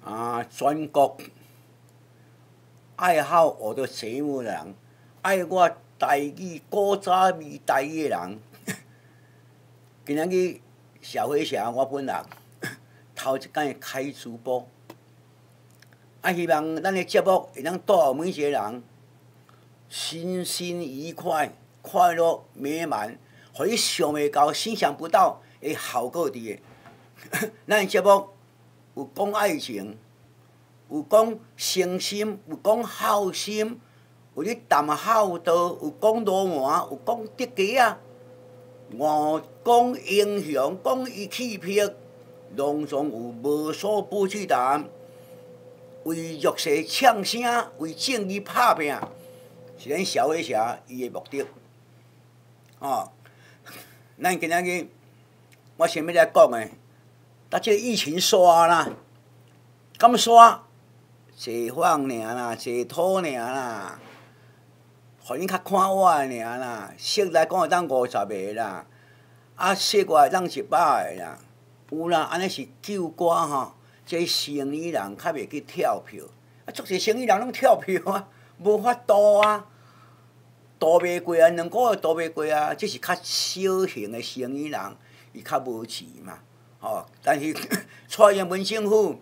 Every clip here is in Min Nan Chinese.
啊，全國愛好我的節目的人，愛我台語古早味台語的人，今仔日社會上我本人頭一擺開直播，啊，希望咱的節目會當帶予每一個人身心愉快、快樂美滿，予你想袂到、想象不到的效果佇的。咱的節目有講愛情，有講誠心，有講孝心，有咧談孝道，有講羅蘭，有講德基仔，我講英雄，講伊氣魄，攏總有無所不去談。為弱勢唱聲，為正義拍拚，是咱社會社伊的目的。哦，咱今仔日我先欲來講的，逐這個疫情煞啦，敢煞？解放爾啦，解脫爾啦，予恁較看我的爾啦，室內講會當50個啦，啊，室外會當100個啦，有啦，按呢是救歌吼，這生意人較袂去跳票，啊，足濟生意人攏跳票啊，無法度啊，渡袂過啊，2個月渡袂過啊，這是較小型的生意人，伊較無錢嘛，吼，但是蔡英文政府，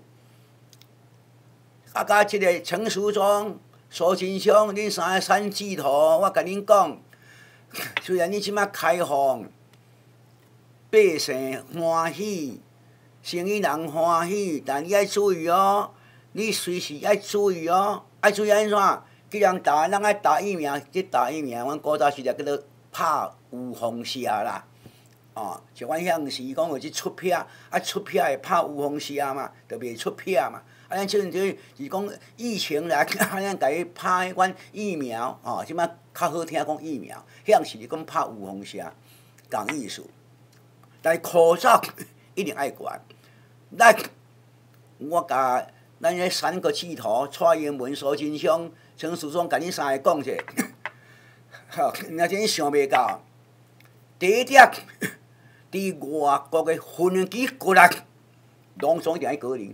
啊，佮這個陳時中、蘇貞昌，恁三个三巨頭，我共恁講，雖然恁這馬開放，百姓歡喜，生意人歡喜，但你愛注意哦，你隨時愛注意哦，愛注意按怎？既然逐个人愛打疫苗，去打疫苗，阮古早時就叫做拍預防射啦，哦，像阮遐時講有這出癖，啊出癖會拍預防射嘛，就袂出癖嘛。啊，咱這陣就是講疫情來，啊，咱共伊拍彼款疫苗，吼，這馬較好聽講疫苗，遐時是講拍預防射，仝意思。但是口罩一定愛懸。來，我共咱彼三個巨頭蔡英文、蘇貞昌、陳時中，共恁三个講者，吼，若真想袂到，第一點，佇外國的飛機過來，攏總一定愛隔離。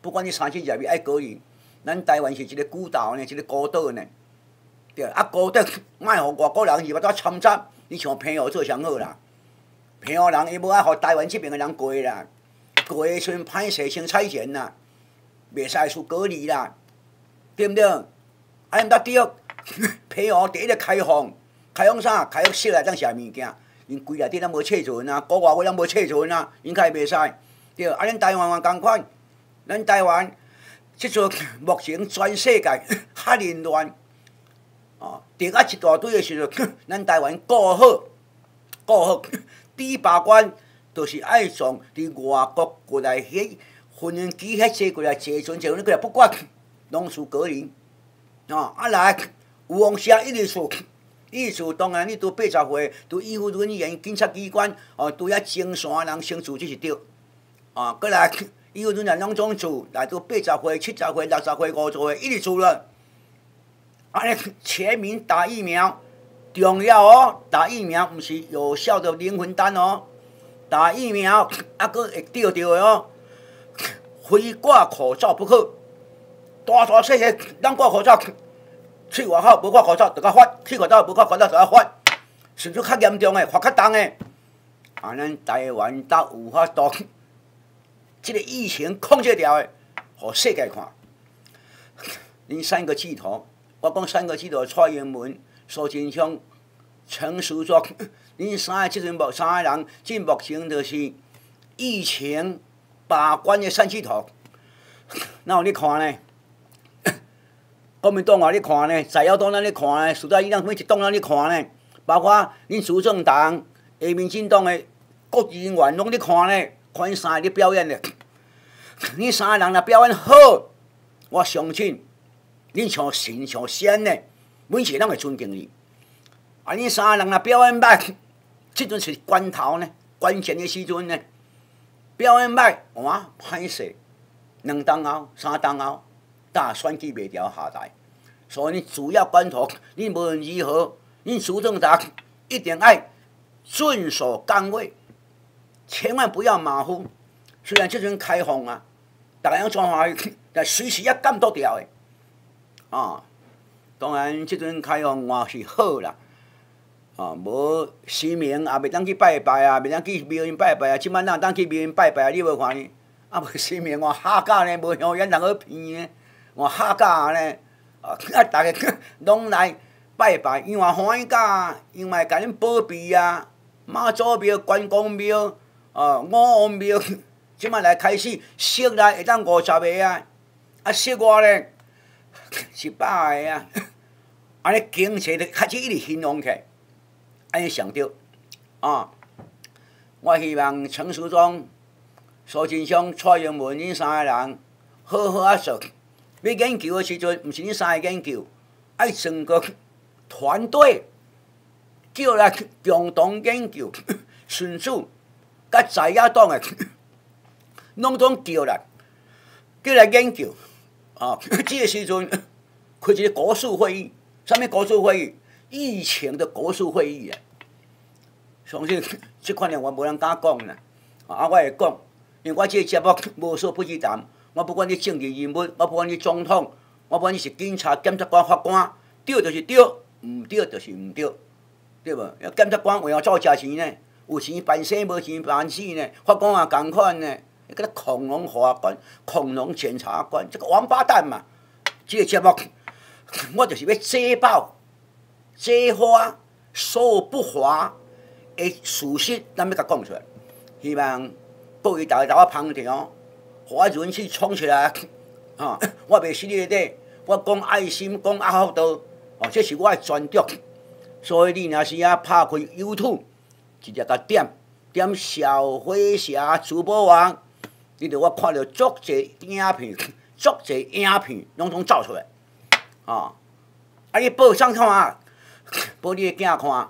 不管你三七廿二愛隔離，咱台灣是一個孤島呢，一個孤島呢，對，啊孤島莫予外國人入來佇摻雜，你像澎湖做上好啦，澎湖人伊無愛予台灣這爿的人過啦，過的時陣歹勢先採檢啦，袂使去隔離啦，對毋對？啊，毋捌對，澎湖第一個開放，開放啥？開放室內當食物件，𪜶規內底攏無冊船啊，國外話攏無冊船啊，𪜶較會袂使，對，啊，咱台灣嘛仝款。咱台灣這陣目前全世界較凌亂，哦，著啊一大堆的時陣，咱台灣顧好，顧好，第一把關就是愛從佇外國過來彼飛機彼坐過來坐船坐船過來，不管攏需隔離，哦，啊來有往時一直厝，一直厝當然你拄80歲，拄醫護人員、警察機關，哦，拄遐前線人先住這是對，啊，閣來。醫護人員攏總住，來到80歲、70歲、60歲、50歲，一直住了。啊，全民打疫苗重要哦，打疫苗毋是有效的靈魂丹哦，打疫苗啊，閣會著著的哦，非掛口罩不可。大大細細攏掛口罩，去外口無掛口罩就共罰，去外口無掛口罩就共罰，甚至較嚴重的罰較重的。啊，咱台灣才有法度。這個疫情控制牢的，予世界看。恁三個巨頭，我講三個巨頭：蔡英文、蘇貞昌、陳時中。恁三個這陣目三個人，這目前就是疫情把關的三巨頭。哪有咧看呢？國民黨也咧看呢，在野黨咱咧看呢，時代力量每一黨咱咧看呢，包括恁執政黨、的民進黨的國人員攏咧看呢。看𪜶三个咧表演咧，恁三个人若表演好，我相信恁像神像仙呢，每一個人會尊敬你。啊，恁三个人若表演歹，這陣是關頭呢，關鍵的時陣呢，表演歹，哇，歹勢，2冬後、3冬後，大選舉袂牢下台。所以，主要關頭，恁無論如何，恁執政黨一定愛遵守崗位。千萬不要馬虎。雖然這陣開放啊，逐家攏真歡喜，但隨時也監督牢的，啊，當然這陣開放嘛是好啦，啊，無神明也袂當去拜拜啊，袂當去廟園拜拜啊，這擺哪會當去廟園拜拜啊？你無看呢？啊，無神明換下架呢，無香煙通好鼻呢，換下架呢，啊，逐家攏來拜拜，伊嘛歡喜甲，伊嘛會共恁保庇啊。媽祖廟、關公廟、啊，五王廟，這擺來開始室內會當50個啊，啊，室外咧100個啊，按呢經濟就開始一直興旺起來，按呢上對啊！我希望陳時中、蘇貞昌、蔡英文恁三个人好好仔做。欲研究的時陣，毋是恁三个研究，愛整個團隊叫來共同研究，甚至佮在野黨的攏總叫來，叫來研究。啊，這個時陣開一個國是會議，啥物國是會議？疫情的國是會議啊！相信這款的我無人敢講啦。啊，我會講，因為我這個節目無所不忌談。我不管你政治人物，我不管你總統，我不管你是警察、檢察官、法官，對就是對，毋對就是毋對，對無？檢察官為何走食錢呢？有錢辦生，無錢辦死呢？法官也仝款呢？你個恐龍法官、恐龍檢察官，這個王八蛋嘛！這個節目我就是欲揭爆、揭發所有不法的事實，咱欲共講出來。希望各位逐家來我捧場，予我人氣衝起來。啊！我袂死你底，我講愛心，講阿福道，哦，這是我的專長。所以你若是啊拍開 YouTube，直接共點點小飛俠主播網，你著我看著足濟影片，足濟影片攏總走出來。啊！啊！你報啥看啊？報你的囝看，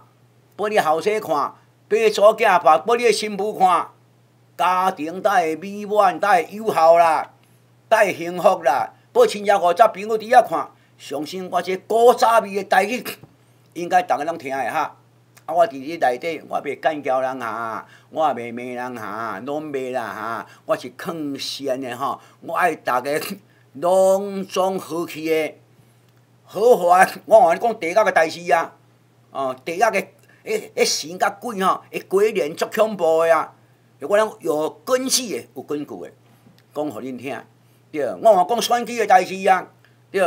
報你後生看，報查某囝看，報你的新婦看，家庭才會美滿，才會有效啦，才會幸福啦。報親戚五十朋友佇遐看，相信我這古早味的台語，應該逐家攏聽會哈。啊！我佇咧內底，我袂幹譙人哈，我也袂罵人哈，攏袂啦哈。我是勸善的吼，我愛逐家攏總和氣的。好話，我共你講地獄的代誌啊！哦，地獄的彼彼神佮鬼吼，會關聯足恐怖的啊！我攏有根據的，有根據的，講予恁聽。對，我嘛講選舉的代誌啊，對，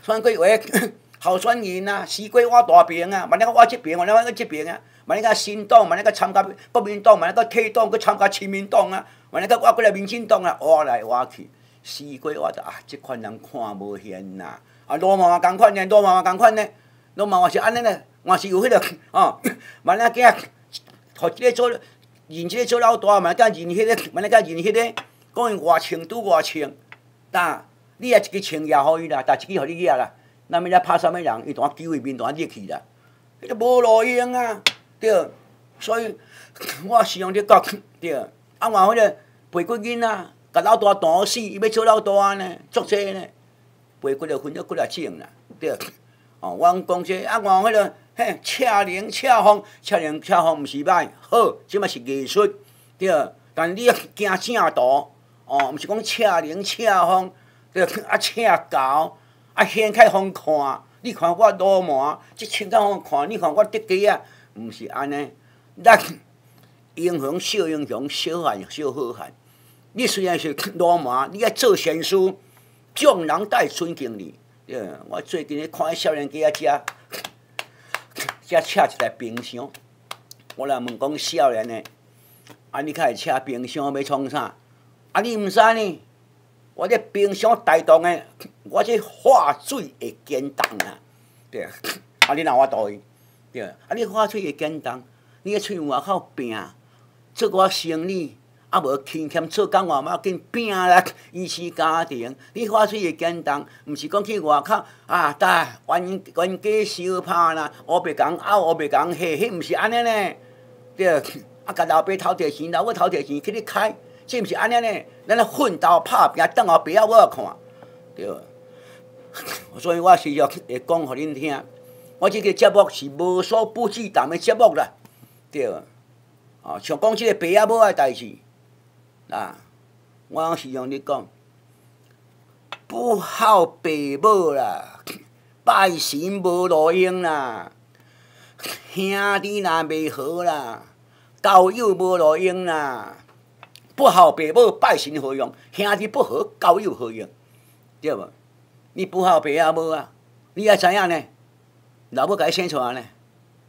選舉有候選人啊，西瓜倚大邊啊，萬一我倚這邊，萬一我倚這邊啊，萬一佮新黨，萬一佮參加國民黨，萬一佮退黨，佮參加親民黨啊，萬一佮倚過來民進黨啊，倚來倚去，西瓜倚著啊，這款人看無現啦。啊，鱸鰻嘛仝款呢，鱸鰻嘛仝款呢，鱸鰻嘛是按呢呢，嘛是有彼個哦，萬仔囝，予這個做認這個做老大，萬仔認彼個，萬仔認彼個，講伊外穿拄外穿，但你也一支槍舉予伊啦，但一支予你舉啦，咱欲來拍啥物人，伊當救伊面當入去啦，彼個無路用啊，對，所以我時常咧講，對，啊，換彼個背骨囡仔，共老大彈死，伊欲做老大呢，足濟呢。背骨就分做幾若種啦，對。哦，我講這啊，換彼個嘿，赤龍赤鳳，赤龍赤鳳毋是歹，好，這嘛是藝術，對。但你愛行正途，哦，毋是講赤龍赤鳳，對，啊赤猴，啊掀開予看，你看我魯蠻，這穿甲予看，你看我得雞仔，毋是按呢。咱英雄惜英雄，小漢惜好漢。你雖然是魯蠻，你愛做善事。眾人愛尊敬你，對。我最近咧看彼少年家仔遮遮車一台冰箱，我來問講少年的，啊你較會車冰箱欲創啥？啊你毋知呢？我這冰箱帶動的，我這化水會減重啊！對，啊你若有法度伊？對，啊你化水會減重，你咧喙外口拼，做寡生意。啊無勤儉做工嘛，要緊拼力維持家庭。你化水會減重，毋是講去外口啊，搭冤冤家相拍啦，烏白共拗，烏白共嚇，彼毋是按呢呢。對，啊，共老爸偷提錢，老母偷提錢去咧開，這毋是按呢呢。咱咧奮鬥拍拚，轉予爸仔母看，對。所以我時常會講予恁聽，我這個節目是無所不忌談的節目啦，對。啊，像講這個爸仔母的代誌。啊！我時常咧講，不孝爸母啦，拜神無路用啦，兄弟若袂和啦，交友無路用啦。不孝爸母拜神何用？兄弟不和，交友何用？對無？你不孝爸仔母啊，你愛知影呢？老母共你生出來呢，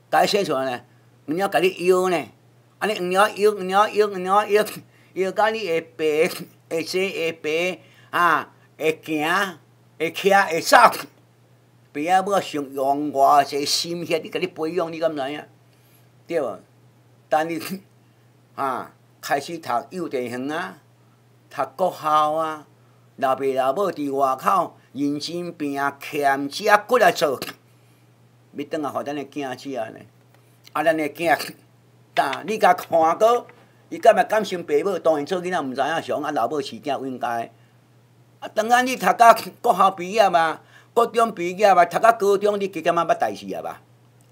共你生出來呢，毋了共你養呢，按呢毋了養，毋了養，毋了養，養甲你會爬、會坐、會爬，啊，會行、會徛、會走。爸仔母想用偌濟心血，你共你培養，你敢知影？對無？等你啊，開始讀幼稚園啊，讀國校啊，老爸老母佇外口認真拼儉食骨來做，欲轉來予咱的囝食呢？啊，咱的囝，但你共看過，伊敢會感心爸母？當然做囡仔毋知影啥，啊老母飼囝應該。啊，當咱你讀甲國校畢業啊，國中畢業啊，讀甲高中，你加減仔捌代誌啊吧？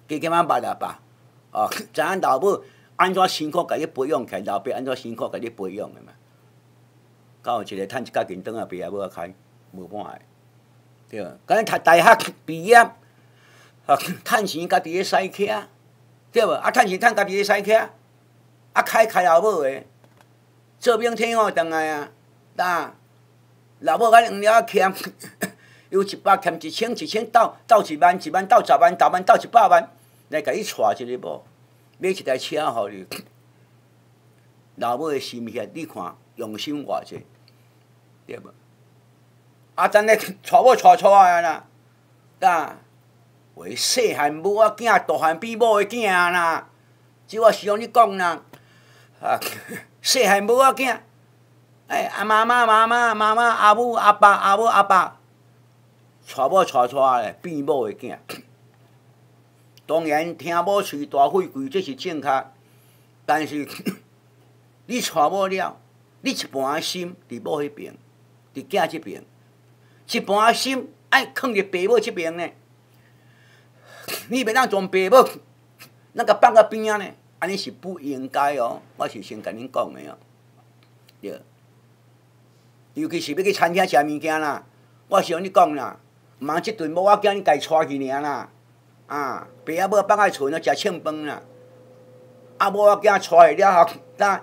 加減仔捌啊吧？哦，知影老母按怎辛苦共你培養起來，老爸按怎辛苦共你培養的嘛？到有一个趁一角銀轉來，爸仔母仔開無半個，對無？敢若讀大學畢業，啊，趁錢家己咧駛車，對無？啊，趁錢趁家己咧駛車，啊，開開老母的，做兵天后轉來啊，呾老母共你黃了欠，由100欠1000，1000鬥鬥1萬，1萬鬥10萬，10萬鬥100萬，來共你娶一个某，買一台車予你。老母的心血，你看用心偌濟，對無？啊，等咧娶某娶娶來啦，呾為細漢母仔囝，大漢變某的囝啦。這我時常咧講啦，啊，細漢母仔囝，哎，阿媽媽媽媽媽媽，阿母阿爸阿母阿爸，娶某娶娶來變某的囝。當然，聽某喙大富貴，這是正確。但是你娶某了，你一半心佇某彼邊，佇囝這邊，一半心愛囥佇爸母這邊呢。你袂當將爸母那個放到邊仔呢？按呢是不應該哦。我是先共恁講的哦。對。尤其是欲去餐廳食物件啦，我是按呢講啦，毋通這頓某仔囝你家帶去爾啦。啊，爸仔母放在厝呢食凊飯啦。啊，某仔囝帶去了後，呾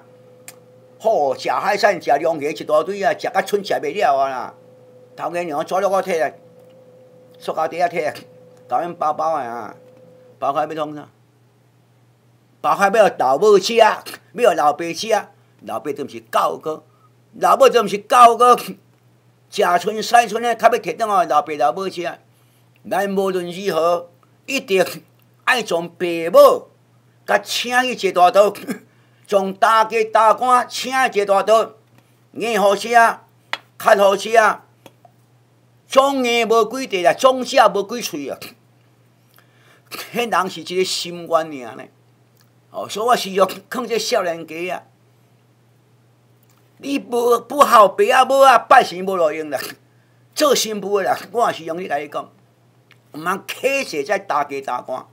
好食海產、食龍蝦一大堆啊，食甲賰食袂了啊啦。頭家娘紙橐我提來，塑膠袋仔提來，共阮包包的啊，包開欲創啥？包開欲予老母食，欲予老爸食，老爸都毋是狗哥，老母都毋是狗哥，食賰使賰的，較欲提轉來予老爸老母食。咱無論如何，一定愛將爸母共請去坐大桌，將大家大官請去坐大桌，硬予食，較予食，總硬無幾塊啦，總食無幾喙啊。彼人是一个心願爾呢。哦，所以我時常勸這少年家啊，你無不孝爸仔母啊，拜神無路用啦。做新婦的人，我也是用咧共你講，毋通客坐這大家大官，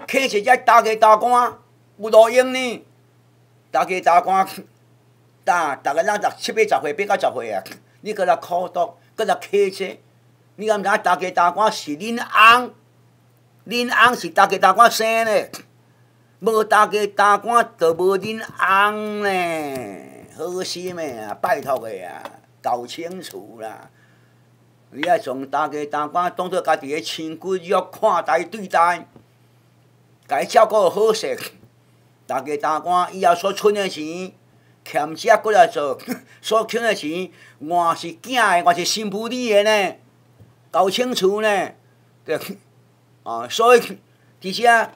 客坐這大家大官有路用呢？大家大官，呾逐个人十七八十歲，八九十歲啊，你閣來苦讀，閣來客坐，你敢毋知影大家大官是恁翁？恁翁是大家大官生的，無大家大官就無恁翁呢。好心的啊，拜託的啊，搞清楚啦！你愛將大家大官當做家己的親骨肉看待對待，共伊照顧好勢。大家大官以後所存的錢，欠食過來做，所抾的錢，原是囝的，原是新婦你的呢，搞清楚呢。對，啊，所以佇遮，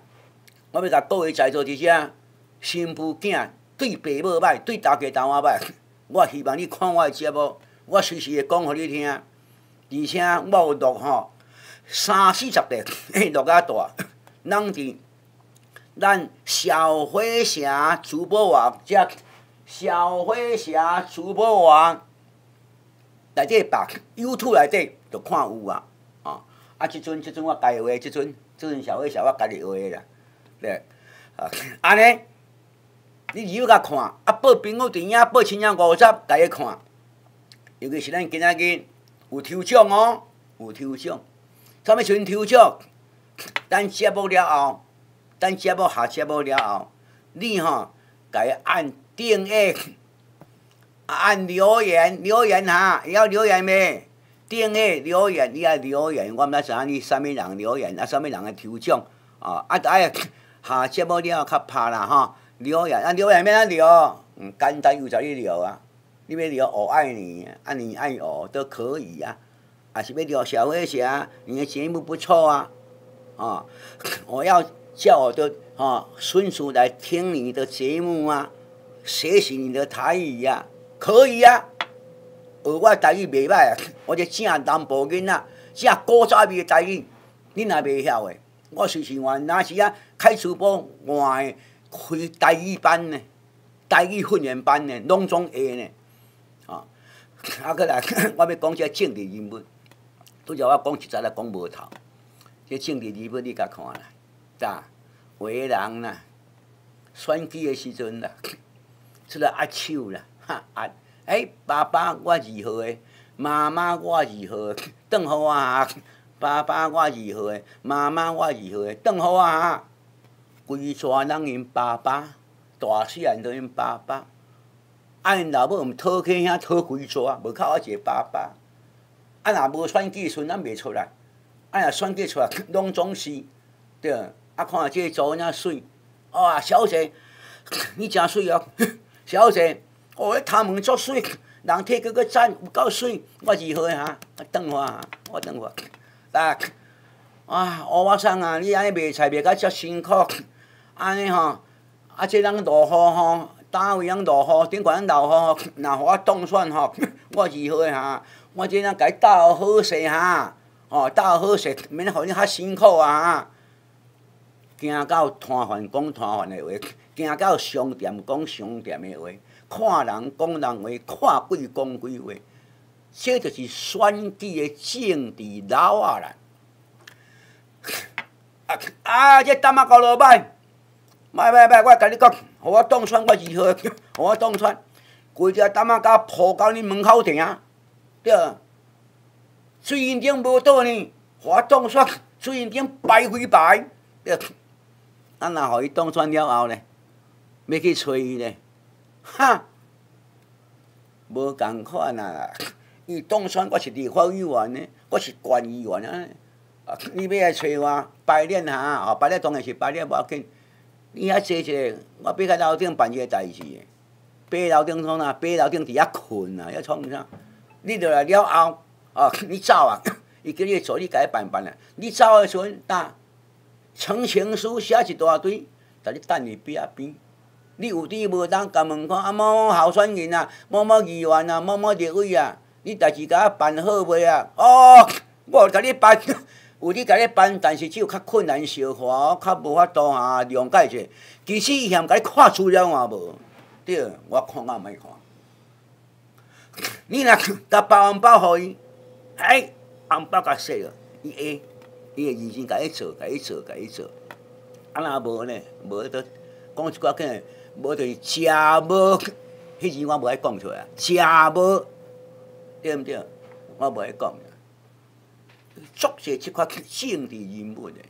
我欲共各位在座佇遮，新婦囝對爸母歹，對大家大官歹，我希望你看我的節目，我隨時會講予你聽。而且我有錄吼三四十塊，錄較大，攏佇咱小火城珠寶網遮，小火城珠寶網內底吧，YouTube 內底就看有啊，哦，啊，這陣這陣我家己畫，這陣這陣小火城我家己畫的啦，對，啊，按呢，你入去共看，啊，報朋友電影，報親戚五十，共伊看，尤其是咱今仔日。有抽獎哦，有抽獎。啥物時陣抽獎？等節目了後，等節目下節目了後，你吼共伊按訂閱，按留言，留言哈，會曉留言未？訂閱留言，你愛留言，我毋知影你啥物人留言，啊，啥物人會抽獎，哦，啊，著愛下節目了後較拍啦吼，留言啊，留言欲按怎留？簡單，由在你留啊，你欲留我愛你，啊，你愛我都可以啊，啊是欲留小飛俠，你的節目不錯啊，哦，我要叫我的孫子來聽你的節目啊，學習你的台語啊，可以啊。學我台語袂䆀啊，我這正南部囡仔，正古早味的台語，你若袂曉的，我隨時換，若是啊開直播換的開台語班呢，台語訓練班呢，攏總會呢，啊，啊，閣來，我欲講這政治人物，拄才我講一節來講無頭，這政治人物你共看啦，呾，有的人啦，選舉的時陣啦，出來握手啦，哈握。欸，爸爸我二號的，媽媽我二號的，轉予我啊！爸爸我二號的，媽媽我二號的，轉予我啊！規逝人𪜶爸爸，大細漢都𪜶爸爸，啊𪜶老母毋討起遐討規逝，無靠我一个爸爸。啊若無選舉時陣，咱袂出來。啊若選舉出來，攏總是對。啊看這个查某囝媠，哇，小姐，你誠媠哦，小姐。哦，彼頭毛足媠，人替閣閣讚，有夠媠。我二號的哈，轉予我，我轉予我。啊，啊，烏仔送啊，你按呢賣菜賣甲遮辛苦，按呢吼，啊，這人落雨吼，單位人落雨，頂懸落雨吼，若予我當選吼，我二號的哈，我這人共你鬥好勢哈，吼，鬥好勢，免予你較辛苦啊。行到攤販講攤販的話，行到商店講商店的話。看人講人話，看鬼講鬼話，這就是選舉的政治老仔啦。啊啊！這擔仔高落歹，歹歹歹！我共你講，予我當選，我二號，予我當選，規隻擔仔膠鋪到你門口埕，對。水銀燈無倒呢，予我當選，水銀燈排開排，對。啊，若予伊當選了後呢，欲去揣伊呢？哈，無仝款啊！伊當選我是立法委員呢，我是縣議員啊。你欲來揣我排練哈？哦，排練當然是排練無要緊。你遐坐一下，我爬到樓頂辦一个代誌的。爬樓頂創啥？爬樓頂佇遐睏啊，遐創啥？你落來了後，哦，你走啊？伊叫你助理共伊辦辦啊。你走的時陣，呾呈請書寫一大堆，共你等佇壁仔邊。你有佇無當共問看啊？某某候選人啊，某某議員啊，某某立委啊，你代誌共我辦好未啊？哦，我有共你辦，有咧共你辦，但是只有較困難小可，較無法度哈，諒解者。其實伊嫌共你看資料嘛無，對，我看我莫看。你若共包紅包予伊，哎，紅包共洗落，伊會，伊會認真共你做，共你做，共你做。啊，若無呢？無就講一寡去。無就是食無，彼字我無愛講出來，食無，對毋對？我無愛講。足濟這款政治人物的，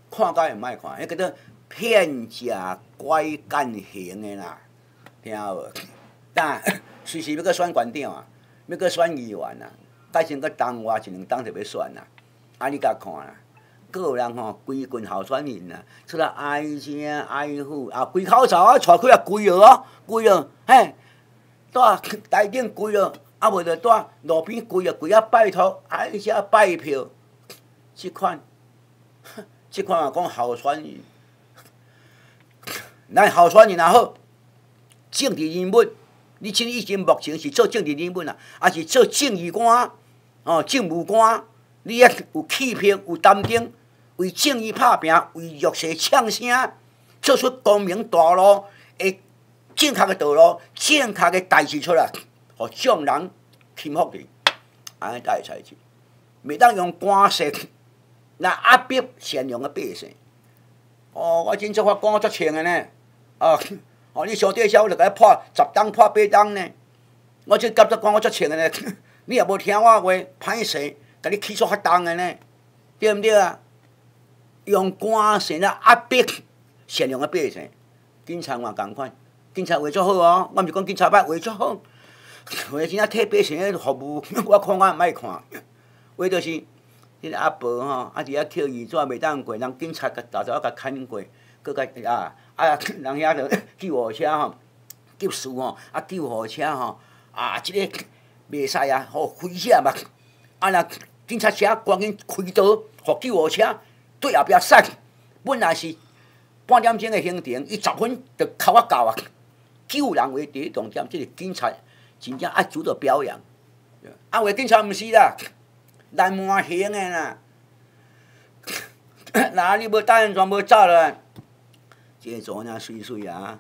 看甲會莫看，彼叫做騙食拐姦型的啦，聽無？但隨時欲閣選縣長啊，欲閣選議員啊，改成閣冬外一兩冬就欲選啊，啊你共看啦。閣有人吼，規群候選人啊，出來哀聲哀呼啊，規口罩啊，掣開啊，跪落哦，跪落，嘿，蹛台頂跪落，啊無就蹛路邊跪落，跪啊拜託，哀聲拜票，這款，這款嘛講候選人，咱候選人也好，政治人物，你這已經目前是做政治人物啦，抑是做政議官，哦，政務官，你愛有氣魄，有擔當。為正義拍拚，為弱勢唱聲，做出光明大路的正確的道路、正確的代誌出來，予眾人欽服你，按呢才會使去。袂當用官勢來壓迫善良的百姓。哦，我真做法講足清的呢。哦，哦，你上底下我就共你判10冬判8冬呢。我這甲足講我足清的呢。你也無聽我話，歹勢，共你起訴較重的呢，對毋對啊？用官勢來壓迫善良的百姓，警察嘛仝款，警察畫足好哦，我毋是講警察歹，畫足好，畫真正替百姓咧服務，我看我毋愛看。畫就是，彼个阿婆吼，啊佇遐捡字紙袂當過，人警察共沓查某共牽過，閣共啊啊人遐著救護車吼，急事吼，啊救護車吼，啊這个袂使啊，予危險啊！啊若警察車趕緊開道，予救護車對後壁駛，本來是半點鐘的行程，伊10分就哭啊到啊！救人為第一重點，這是警察真正愛值得表揚。啊，有的警察毋是啦，爛蠻行的啦。那你無戴安全帽走落，這個查某囝媠媠啊！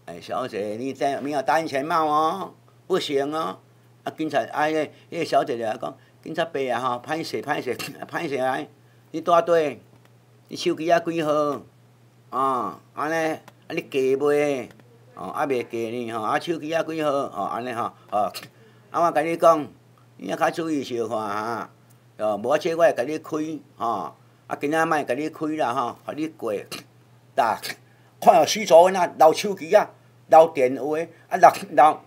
哎，小姐，你戴沒有戴安全帽哦，不行哦。啊，警察啊，彼個小姐就來講，警察伯啊吼，歹勢歹勢歹勢來，你蹛佗？你手機仔幾號？哦，按呢，啊你嫁未？哦，猶未嫁呢吼，啊手機仔幾號？哦，按呢吼，哦，啊我共你講，你愛較注意小可哈，哦，無這我會共你開，吼，啊今仔莫共你開啦吼，予你過，呾，看著死查某囡仔留手機仔，留電話，啊留留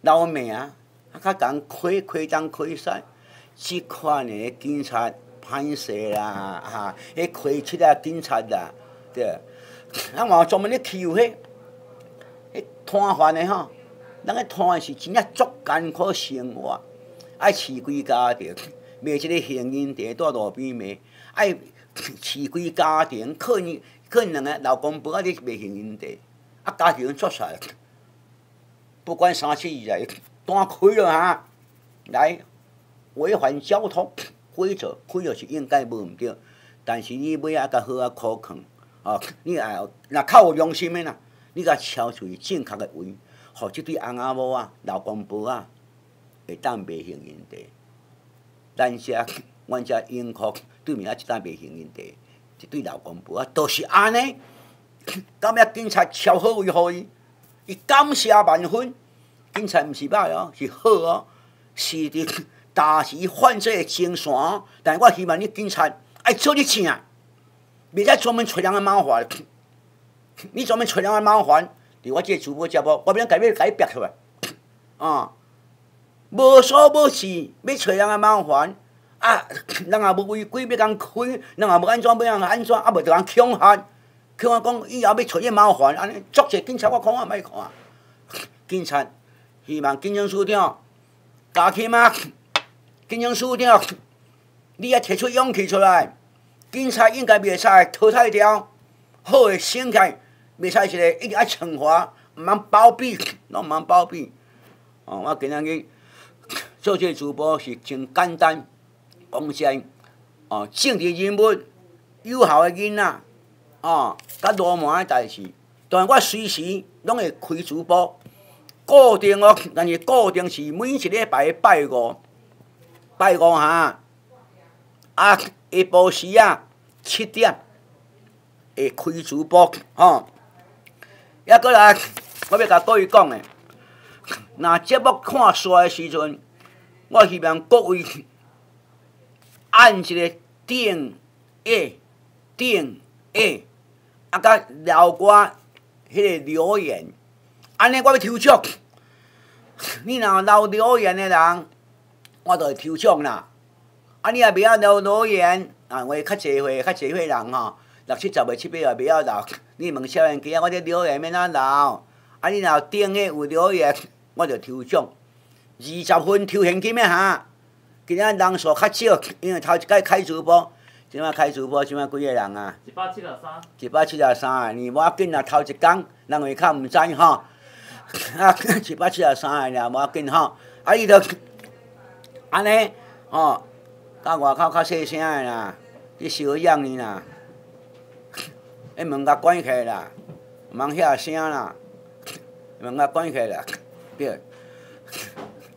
留名，啊較共開開東開西，這款的警察歹勢啦，哈，彼開七仔警察啦，對，啊嘛專門咧欺負彼，彼攤販的吼，人咧攤的是真正足艱苦生活，愛飼規家庭，賣這个現金茶佇路邊賣，愛飼規家庭，可能可能兩个老公婆仔咧賣現金茶，啊家庭足細，不管三七二十一，單開了哈，來違反交通規則，開著是應該無毋對，但是你尾仔共好仔苦勸，哦，你也若較有良心的啦，你共敲出正確的位，予這對翁仔某仔、老公婆仔會當賣現金茶。咱遮阮遮英國對面仔一間賣現金茶，一對老公婆仔，就是按呢。到尾警察敲好位予伊，伊感謝萬分。警察毋是歹哦，是好哦，是佇打擊犯罪的前線。但是我希望你警察愛做你正，袂使專門揣人的麻煩。你專門揣人的麻煩，佇我這個主播節目，我欲共你共你逼出來，啊，無所無事，欲揣人的麻煩，啊，人也無違規，欲共開，人也無按怎，欲共按怎，啊無就共恐嚇，恐嚇講以後欲揣你麻煩，按呢足濟警察，我看我毋愛看。警察希望警政署長加起碼，警政署長，你愛提出勇氣出來，警察應該袂使淘汰掉，好的生態袂使一个一定愛懲罰，毋通包庇，攏毋通包庇。哦，我今仔日做這個主播是真簡單，講真，哦，政治人物、有效的囡仔，哦，佮流氓的代誌，當然我隨時攏會開直播，固定哦，但是固定是每一禮拜拜五，拜五哈，啊，下晡時啊7點會開直播，吼。抑閣來，我欲共各位講的，若節目看煞的時陣，我希望各位按一个訂閱、訂閱，啊，佮留我彼个留言，按呢我欲抽獎。你若留留言的人，我就會抽獎啦。啊，你若袂曉留留言，啊，有較濟歲、較濟歲人吼，六七十歲、七八歲袂曉留，你問少年家，我這留言欲按怎留？啊，你若訂閱有留言，我就抽獎，20分抽現金的哈。今仔人數較少，因為頭一擺開直播，這擺開直播，這擺幾個人啊？173。173個，你無要緊啦，頭一工人會較毋知吼。啊，173個爾，無要緊吼。啊，伊就按呢吼，到外口較細聲的啦，去收養伊啦。彼門共關起來啦，毋通遐聲啦，門共關起來啦，對。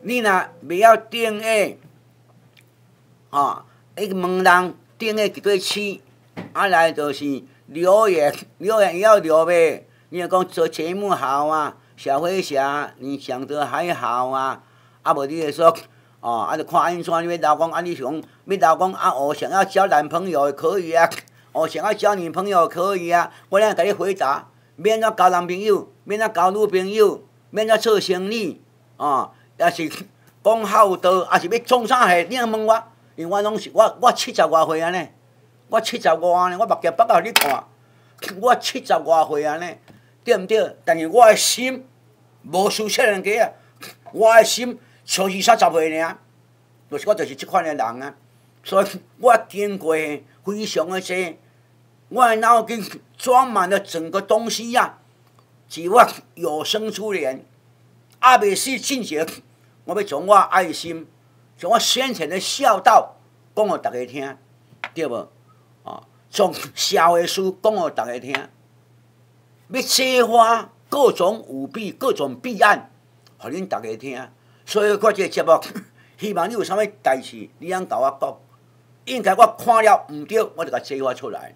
你若袂曉訂閱，吼，你問人訂閱佇佗試，啊來就是留言，留言會曉留袂？你若講做節目好啊，小飛俠，你講得還好啊，啊無你會說，哦，啊，就看按怎你欲留講，啊，你是講欲留講啊？我想要交男朋友可以啊，我想要交女朋友可以啊。我來共你回答，欲按怎交男朋友，欲按怎交女朋友，欲按怎做生意，哦，抑是講孝道，抑是欲創啥貨？你通問我，因為我攏是我70外歲按呢，我七十外呢，我目鏡拔予你看，我七十外歲按呢，對毋對？但是我的心無輸少年家啊，我的心像二三十歲爾，就是我就是這款的人啊，所以我經過非常的濟，我的腦筋裝滿了整個東西呀，自我有生之年，猶未死進前，我欲將我愛心，將我先前的孝道講予大家聽，對無？哦，將社會事講予大家聽，欲揭發各種舞弊、各種弊案，予恁大家聽。所以我這個節目，希望你有啥物代誌，你通共我講。應該我看了毋對，我就共揭發出來。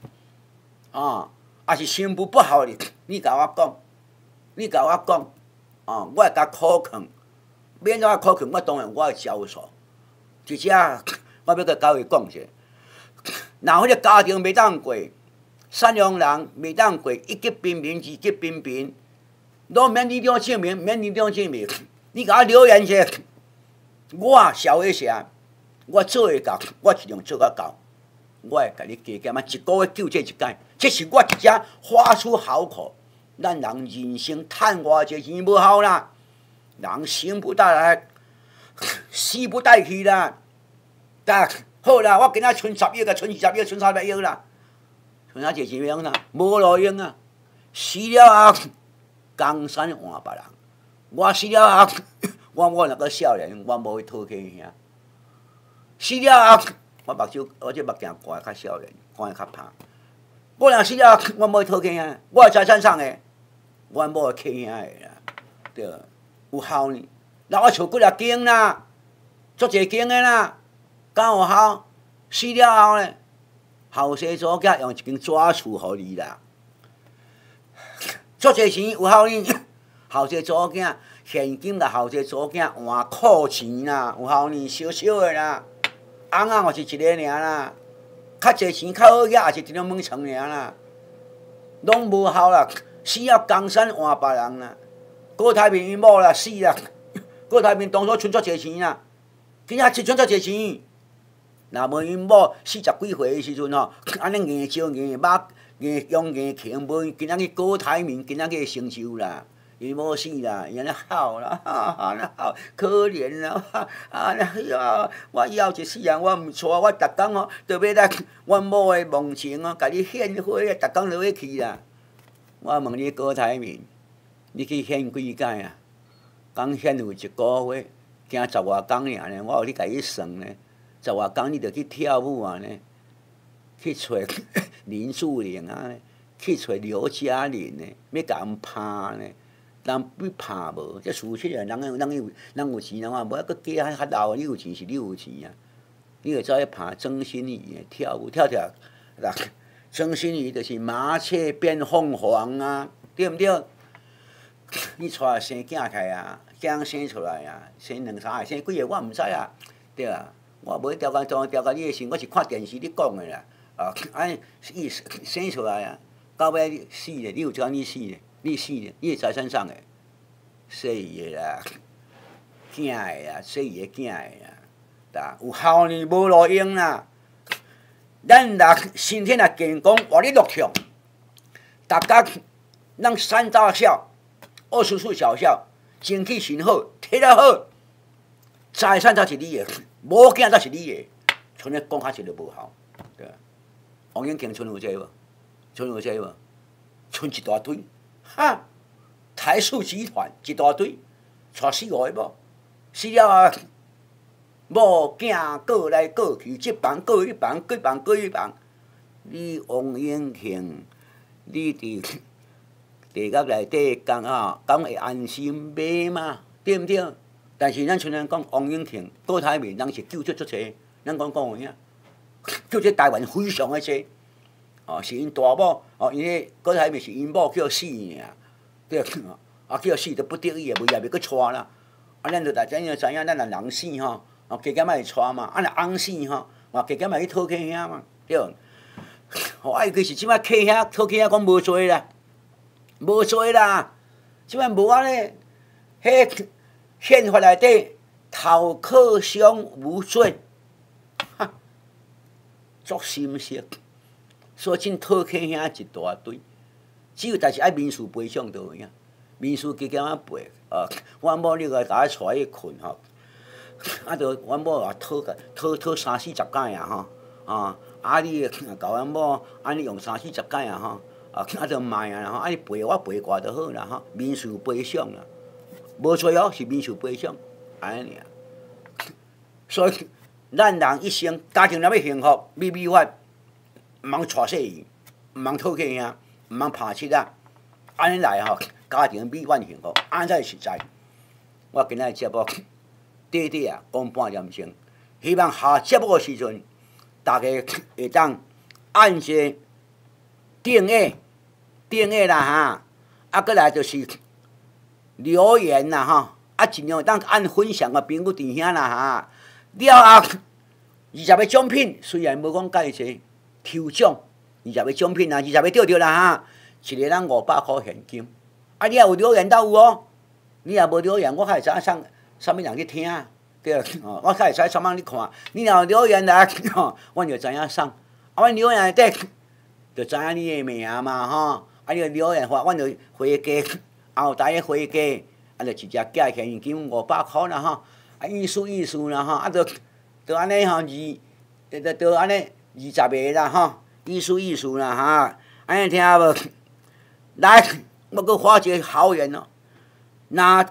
啊，抑是新婦不好哩，你共我講，你共我講，啊，我會共考勸。欲按怎考勸？我當然我的招數。佇遮我欲閣佮伊講者，若彼個家庭袂當過，贍養人袂當過，一級貧民、二級貧民，攏免領獎證明，免領獎證明。你共我留言者，我社會社，我做會到，我一定做甲到。我會共你加減啊，一個月救濟一擺，這是我一只發出好口。咱人人生趁偌濟錢無效啦，人生不帶來，死不帶去啦。但好啦，我今仔存10億啊，存20億，存30億啦，存遐濟錢欲創啥？無路用啊！死了後，江山換別人。我死了後，我某若閣少年，我無去討客兄。死了後，我目睭，我這目鏡掛較少年，看會較拍。我若死了後，我無去討客兄，我的財產誰的？阮某的客兄的啦，對，有效呢。留我厝幾若間啦，足濟間的啦，敢有效？死了後呢？後生查某囝用一間紙厝予你啦，足濟錢有效呢？後生查某囝現金共後生查某囝換褲錢啦，有效呢？少少的啦，翁仔嘛是一個爾啦，較濟錢較好額也是一張門床爾啦，攏無效啦。死了江山換別人啦，郭台銘𪜶某啦死啦，郭台銘當初存足濟錢啦，今仔存足濟錢，若無𪜶某40幾歲的時陣吼，按呢硬招硬肉硬用硬鉗，無今仔日郭台銘今仔日的成就啦，伊某死啦，伊按呢哭啦，按呢哭，可憐啦，啊呀，我以後一世人我毋娶，我逐工吼都欲來阮某的墓前哦，共你獻花，逐工都欲去啦。我問你郭台銘，你去獻幾擺啊？講獻有一個月，行十外工爾呢，我有咧共你算呢，十外工你著去跳舞啊呢，去揣林志玲啊，去揣劉嘉玲呢，欲共𪜶拍呢，人欲拍無？這事實啊，人有錢人嘛，無愛閣加較老，你有錢是你有錢啊，你會走去拍曾心怡跳舞跳跳，曾心怡就是麻雀變鳳凰啊，對毋對？你帶生囝來啊，囝生出來啊，生兩三個，生幾個我毋知啊，對啊，我無去調查，調查你的事，我是看電視咧講的啦。啊，按呢伊生出來啊，到尾你死咧，你有一工你死咧，你死咧，你的財產誰的？細伊的啦，囝的啦，細伊的囝的啦，對有效呢，無路用啦。咱若身體若健康，活咧樂暢，逐工咱三大孝，24小孝，精氣神好，體力好，財產才是你的，某囝才是你的，像咧講較濟就無效，對。王永慶賰有這無？賰有這無？賰一大堆，哈！台塑集團一大堆，娶四五個某，死了後，某囝過來過去，這房過彼房，彼房過彼房。你王永慶，你佇地獄內底敢啊，敢會安心買嗎？對毋對？但是咱像咱講王永慶、郭台銘，人是救出足濟，咱講講有影，救出台灣非常的濟。哦，是𪜶大某，哦，因為郭台銘是𪜶某叫死爾，對，啊叫死都不得已的，袂也袂閣娶啦。啊，咱就大家知影，咱若人死吼，哦，加減仔會娶嘛，啊若翁死吼，嘛加減仔去討客兄嘛，對。吼，啊，尤其是這擺客兄討客兄講無濟啦，無濟啦，這擺無按呢，彼憲法內底頭殼傷無罪，哈，足心色，所以真討客兄一大堆，只有代誌愛民事賠償就有影，民事加減仔賠，啊，阮某你個共我帶去睏吼，啊，著阮某也討個討討三四十擺啊吼，啊，啊你共阮某按呢用三四十擺啊吼，啊啊著賣啊吼，啊你賠我賠掛就好啦吼，民事賠償啦，無錯哦，是民事賠償，按呢爾。所以咱人一生家庭若欲幸福，美美法，毋通娶細姨，毋通討客兄，毋通拍七仔，按呢來吼，家庭美滿幸福，按呢才是實在。我今仔日節目短短啊講半點鐘，希望下節目的時陣，大家會當按一个訂閱、訂閱啦哈，啊，閣來就是留言啦吼，啊，盡量會當按分享予朋友佇遐啦哈。了後20個獎品，雖然無講介濟，抽獎二十個獎品啊，二十個著著啦哈，一個人500箍現金。啊，你若有留言才有哦，你若無留言，我較會知影送啥物人去聽，對，哦，我較會知啥物人去看。你若有留言來，吼，阮就知影送。啊，阮留言內底就知影你的名嘛，吼。啊，你留言話，阮就回寄後台回寄，啊，就直接寄現金五百箍啦，吼。啊，意思意思啦，吼，啊，就就按呢吼，二，就就按呢二十个啦，吼，意思意思啦，哈，按呢聽無？來，我閣發一個豪言哦，若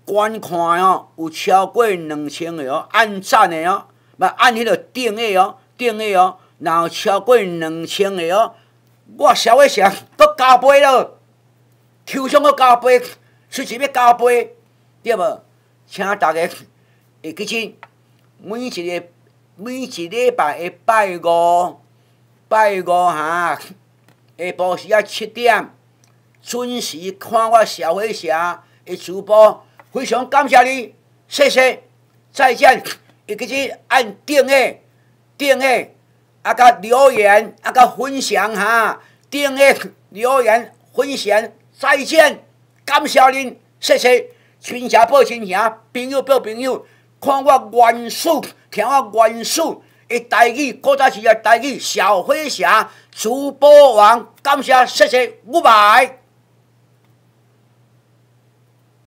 觀看哦有超過2000個哦，按讚的哦，毋按彼个訂閱哦，訂閱哦，若有超過兩千個哦，我蕭火俠閣加倍咯，抽獎閣加倍，隨時欲加倍，對無？請大家會記得每一禮拜的拜五，拜五哈，下晡時仔7點準時看我蕭火俠的直播，非常感謝你，謝謝，再見。會記得按訂閱、訂閱，啊，佮留言，啊，佮分享哈，訂閱、留言、分享，再見，感謝恁，謝謝。親戚報親戚，朋友報朋友，看我元始，聽我元始的台語，古早時的台語，蕭火俠主播王，感謝，謝謝，拜拜。